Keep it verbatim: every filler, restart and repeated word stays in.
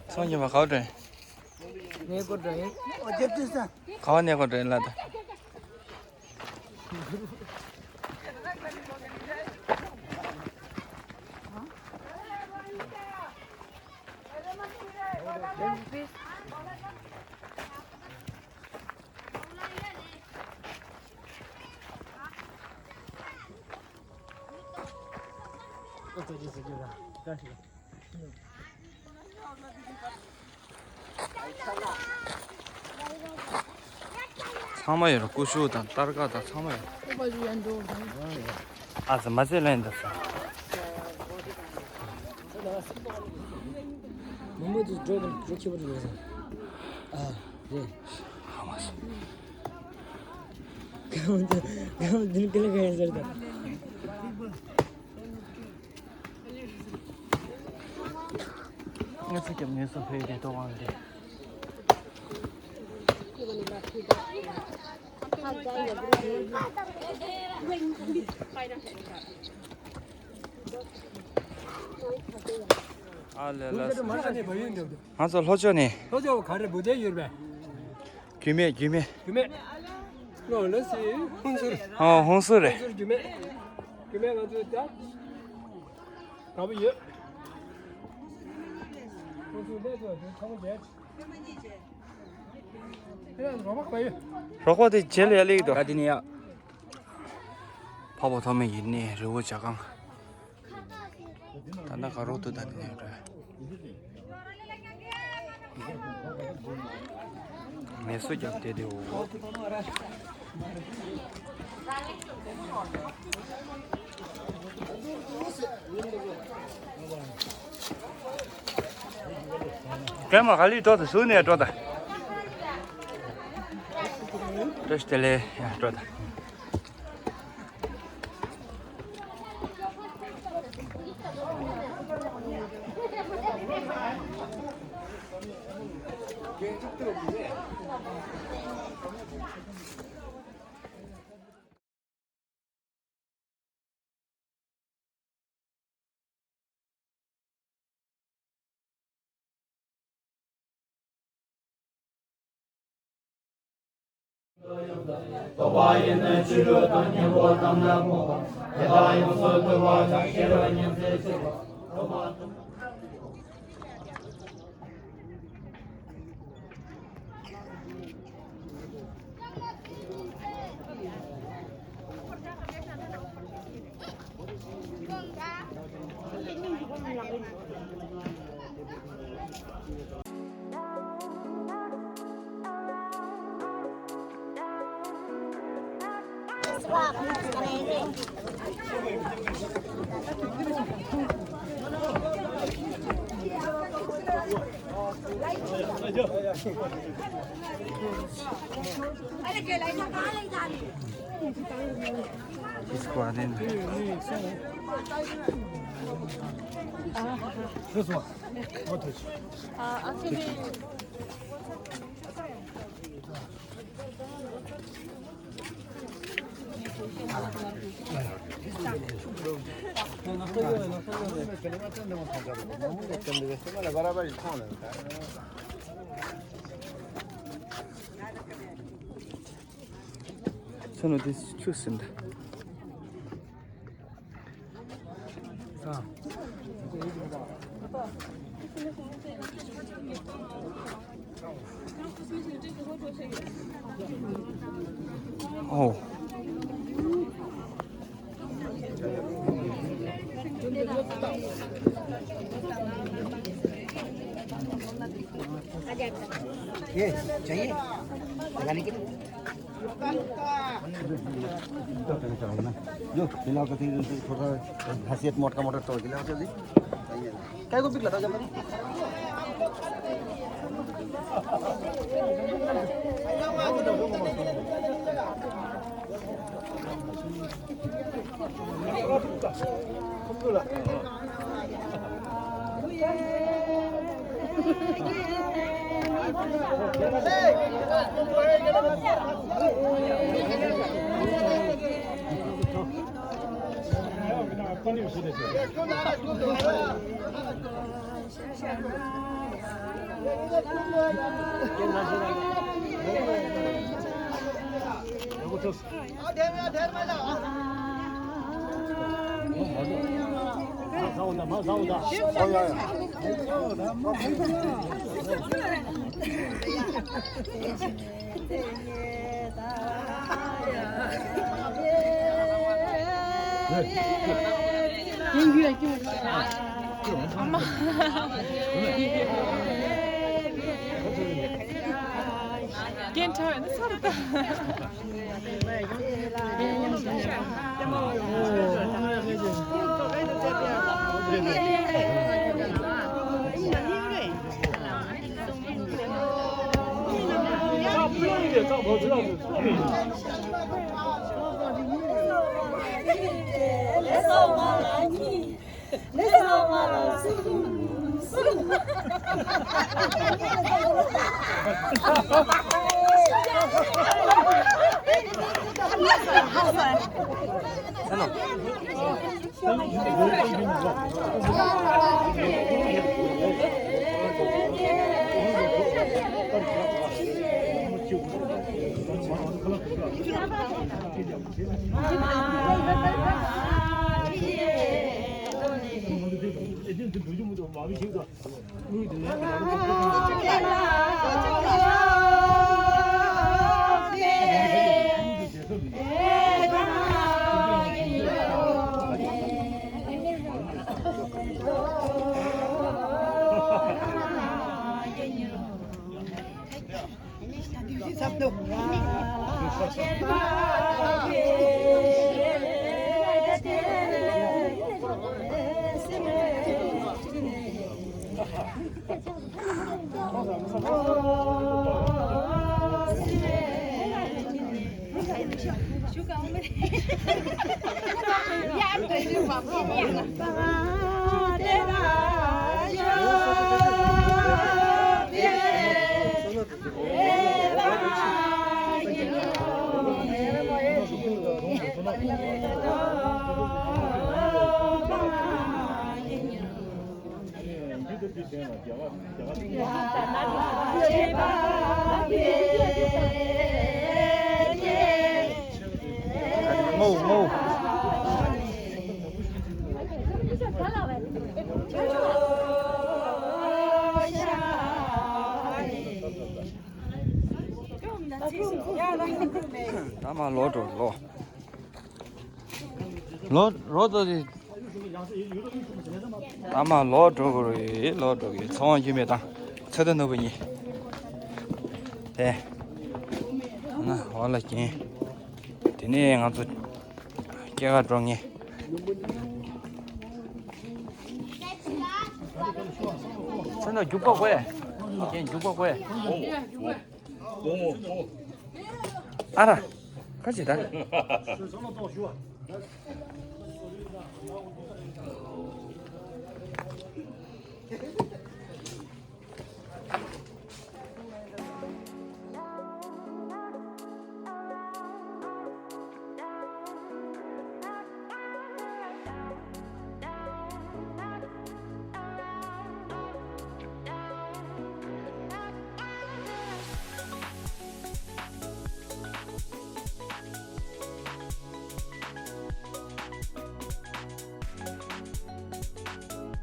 ཚོང་ཉི་མ་ག་བ་འགྲོ་ཡིན། གནས་སྐོར་འགྲོ་ཡིན། ག་བ་གནས་སྐོར་འགྲོ་ཡིན་ལ་ད། ཚང་མ་ཡོད་ར། ཀུ་ཤུ་དང་སྟར་ཀ་དང་ཚང་མ་ཡོད། ཨ་ཙི་མ་ཚད་ལན་ད་ཚ། མང་པོ་དེ་འགྲོ་དང་འགྲོ་ཁྱི་པོ་རེད་ཟེར། ཨ་རེད། ཧ་མ་སོང་། གང་དུ་གང་དུ་ཀི་ལ་ག་ཡ་ཟེར་ད། ངས་ཚིག་རྒྱབ་ངེས་སུ་ཕེབས་ཏེ་ལྟོ་གང་རེད། ཨ་ལེ་ལ། ང་ཚོ་ལྷོ་ཕྱོགས་ནས། ལྷོ་ཕྱོགས་ག་རེ་བུ་དེ་ཡོད་པས། རྒྱུད་སྨད། རྒྱུད་སྨད། རྒྱུད་སྨད། ལོ་ལ་སི་ཧུན་སུར། ཨོ་ཧུན་སུར་རེད། ཧུན་སུར་རྒྱུད་སྨད། རྒྱུད་སྨད་ང་ཚོའི་ད། དགའ་པོ་ཡོད། ཁོང་ཚོའི་ལས་དོན་དེ་ཚང་མ་རྒྱལ། ཁྱེད་རང་རོགས་པ་ག་ཡོད། རོགས་པ་དེ་རྗེས་ལ་ཡ་ལེགས་འདུག་ད་དེ་ནས་ཡ། འཕགས་པ་ཐོགས་མེད་ཀྱི་གནས་རི་བོ་བྱ་རྐང་། ད་ལྟ་ག་རོགས་འདུག་ད་དེ་ནས་རེད། མེ་སོ་རྒྱབ་བསྡད་དེ་འོ། རྒན་མ་ག་ལེར་འགྲོ་དང་། ཟུར་ནས་འགྲོ་དང་། བཀྲ་ཤིས་བདེ་ལེགས། ཡ་འགྲོ་དང་། རྟོགས་པ་ཡིས་ནི་ཕྱི་རོལ་དང་གཉེན་པོ་རྣམས་ལ་སྨོད་པ། དེ་དག་ཡོངས་སུ་གདུལ་བ་དང་། ཤེས་རབ་ཉིན་མཚན་ཕྱེད་པ། ཚོ་ནོ་དེ་ཆུ་ཟིན་ད། ཨོ། ये चाहिए? लगाने के लिए? जो मिलाओ तो फिर थोड़ा हैसियत मोटका मोटा तोड़ के लाओ जल्दी। काय को बिक लगा जल्दी। རྒན་ཁྲ་བས་ན་ཚར་ད། ད་མ་ལོག་འགྲོ་ལོག་ལོག་ལོག་ཏོ་དེ། ཨ་མ་ལོག་འགྲོ་དགོས་རེད། ལོག་འགྲོ་གི་ཚོང་བ་རྒྱུས་མེད་དང་ཚོད་ལྟ་ནོར་བུ་གཉིས། དེ་ན་འོག་ལ་རྒྱན། དེ་ནས་ང་ཚོ་སྐྱེས་སྐར་འགྲོ་ངེས། ཚོད་ལྟ་རྒྱུག་པ་དགོས། རྒྱན་རྒྱུག་པ་དགོས། ཨ་ར། ཁ་ཅིག་ད།